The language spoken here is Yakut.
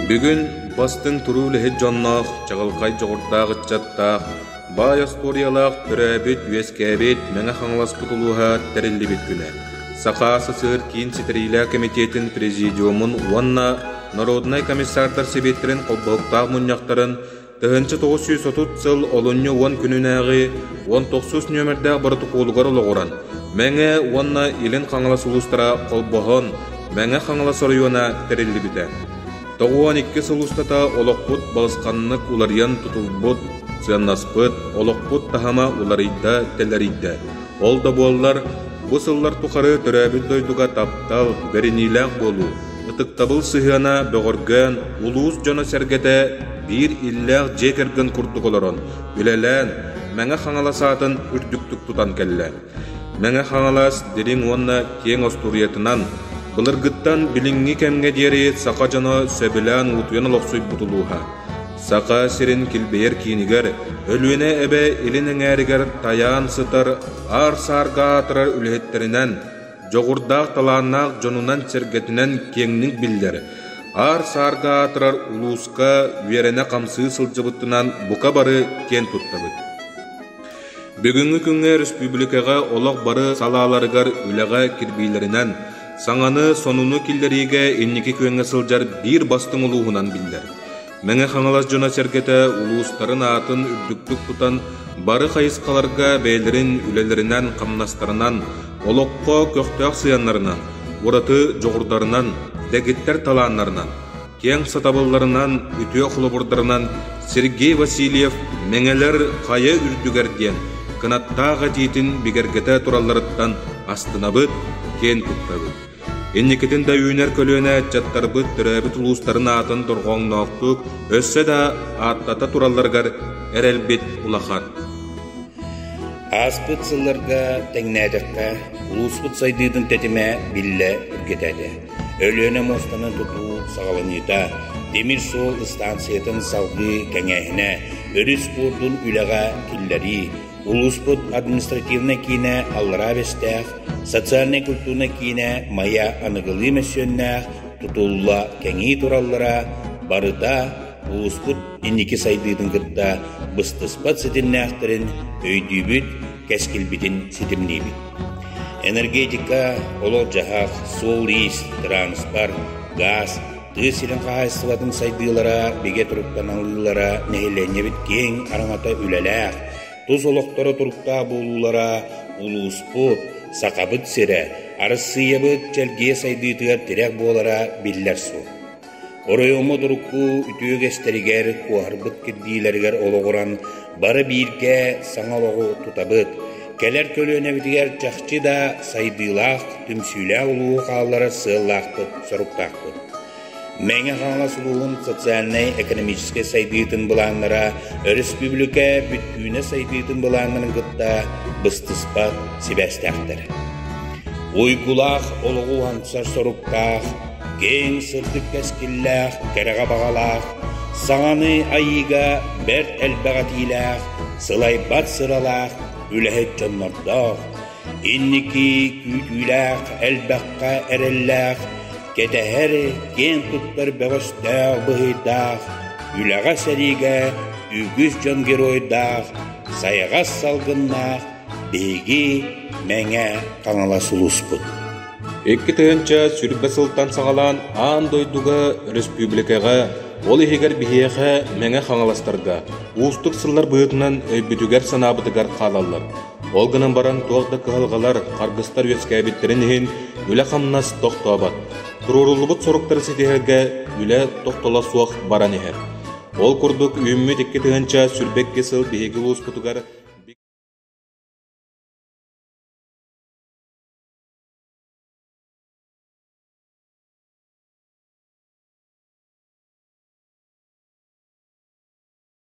Бүгүн бастыҥ туруу үлэһит дьонноох, чаҕылхай дьоҕурдаах ыччаттаах, баай остуоруйалаах төрөөбүт-үөскээбит Мэҥэ Хаҥаласпыт улууһа тэриллибит күнэ. Саха СССР Киин ситэриилээх кэмитиэтин президиумун уонна Народнай комиссардар Сэбиэттэрин холбоһуктаах мунньахтарын 1930 сыл олунньу 10 күнүнээҕи 19 нүөмэрдээх боротокуолугар олоҕуран, Мэҥэ уонна Илин Хаҥалас улуустара холбоһон, Мэҥэ Хаҥалас оройуона тэриллибитэ. 92 сыл устата олохпут балысханнык уларыйан тутулбут, сыаннаспыт, олохпут таһыма уларыйда-тэлэрийдэ. Ол да буоллар, бу сыллар тухары төрөөбүт дойдуга таптал, бэриниилээх буолуу, ытыктабыл сыһыана бөҕөргөөн, улуус дьоно-сэргэтэ биир иллээх дьиэ кэргэн курдук олорон, үлэлээн, Мэҥэ Хаҥалас аатын үрдүктүк тутан кэллэ. Мэҥэ Хаҥалас дириҥ уонна киэҥ остуоруйатынан, былыргыттан билиҥҥи кэмҥэ диэри саха дьоно сөбүлээн уутуйан олохсуйбут улууһа. Саха сирин килбэйэр киинигэр, Өлүөнэ эбэ илин эҥээригэр тайаан сытар аар-саарга аатырар үлэһиттэринэн, дьоҕурдаах талааннаах дьонунан-сэргэтинэн киэҥник биллэр, аар-саарга аатырар улууска үөрэнэ-хамсыы сылдьыбытынан бука бары киэн туттабыт. Бүгүҥҥү күҥҥэ өрөспүүбүлүкэҕэ олох бары салааларыгар үлэҕэ кирбиилэринэн, саҥаны, сонуну киллэриигэ инники күөҥҥэ сылдьар биир бастыҥ улууһунан биллэр. Мэҥэ Хаҥалас дьоно-сэргэтэ улуустарын аатын үрдүктүк тутан, бары хайысхаларга бэйэлэрин үлэлэринэн-хамнастарынан, олоххо көхтөөх сыһыаннарынан, ураты дьоҕурдарынан, дэгиттэр талааннарынан, киэҥ сатабылларынан, үтүө холобурдарынан Сергей Васильев «Мэҥэлэр хайа үрдүгэр» диэн кынаттаах этиитин бигэргэтэ туралларыттан астынабыт, киэн туттабыт. Инникитин да үүнэр көлүөнэ ыччаттарбыт төрөөбүт улуустарын аатын дорҕооҥноохтук өссө да ааттата туралларыгар эрэлбит улахан. Ааспыт сылларга тэҥнээтэххэ, улууспут сайдыытын тэтимэ биллэ үргэтээтэ. Өлүөнэ муостаны тутуу саҕаланыыта, тимир суол ыстаансыйатын салгыы кэҥээһинэ, өрүс пуордун үлэҕэ киллэрии, улууспут административнай киинэ Аллараа Бэстээх, социальнай-культурнай киинэ Майа аныгылыы мөссүөннээх тутулла кэҥии тураллара барыта улууспут инники сайдыытын кытта быстыспат ситимнээхтэрин өйдүүбүт, кэскилбитин ситимниибит. Энергетика, олох-дьаһах, суол-иис, транспорт, гаас, тыа сирин хаһаайыстыбатын сайдыылара, бигэ туруктаналыылара нэһилиэнньэбит киэҥ араҥата үлэлээх, тус олохторо туруктаах буолуулара улууспут, Сахабыт сирэ, Арассыыйабыт чэлгийэ сайдыытыгар тирэх буолара биллэр суол. Оройуоммут урукку үтүө үгэстэригэр, куоһарбыт кирбиилэригэр олоҕуран бары бииргэ саҥа олоҕу тутабыт, кэлэр көлүөнэбитигэр чахчы да сайдыылаах, түмсүүлээх улууһу хаалларар сыаллаахпыт-соруктаахпыт. Мэҥэ Хаҥалас улууһун социальнай-экономическай сайдыытын былааннара өрөспүүбүлүкэ бүттүүнэ сайдыытын былааннарын кытта быстыспат сибээстээхтэр. Уйгулаах олоҕу уһансар соруктаах, киэҥ сырдык кэскиллээх, кэрэҕэ баҕалаах, саҥаны айыыга бэрт элбэх этиилээх, сылайбат сыралаах үлэһит дьоннордоох, инники күүтүүлээх, элбэххэ эрэллээх, кэтэһэр, киэн туттар бөҕөстөөх быһыйдаах, үлэҕэ-сэриигэ үгүс дьон геройдаах, сайаҕас салгыннаах биһиги Мэҥэ Хаҥалас улууспут. 2020 сылтан саҕалаан аан дойдуга, өрөспүүбүлүкэҕэ, ол иһигэр биһиэхэ Мэҥэ Хаҥаластарга уустук сыллар быһыытынан өйбүтүгэр-санаабытыгар хаалаллар. Ол гынан баран туох да кыһалҕалар, харгыстар үөскээбиттэрин иһин үлэ-хамнас тохтообот. Туруоруллубут соруктары ситиһэргэ үлэ тохтоло суох баран иһэр. Ол курдук үүммүт 2022 сыл биһиги улууспутугар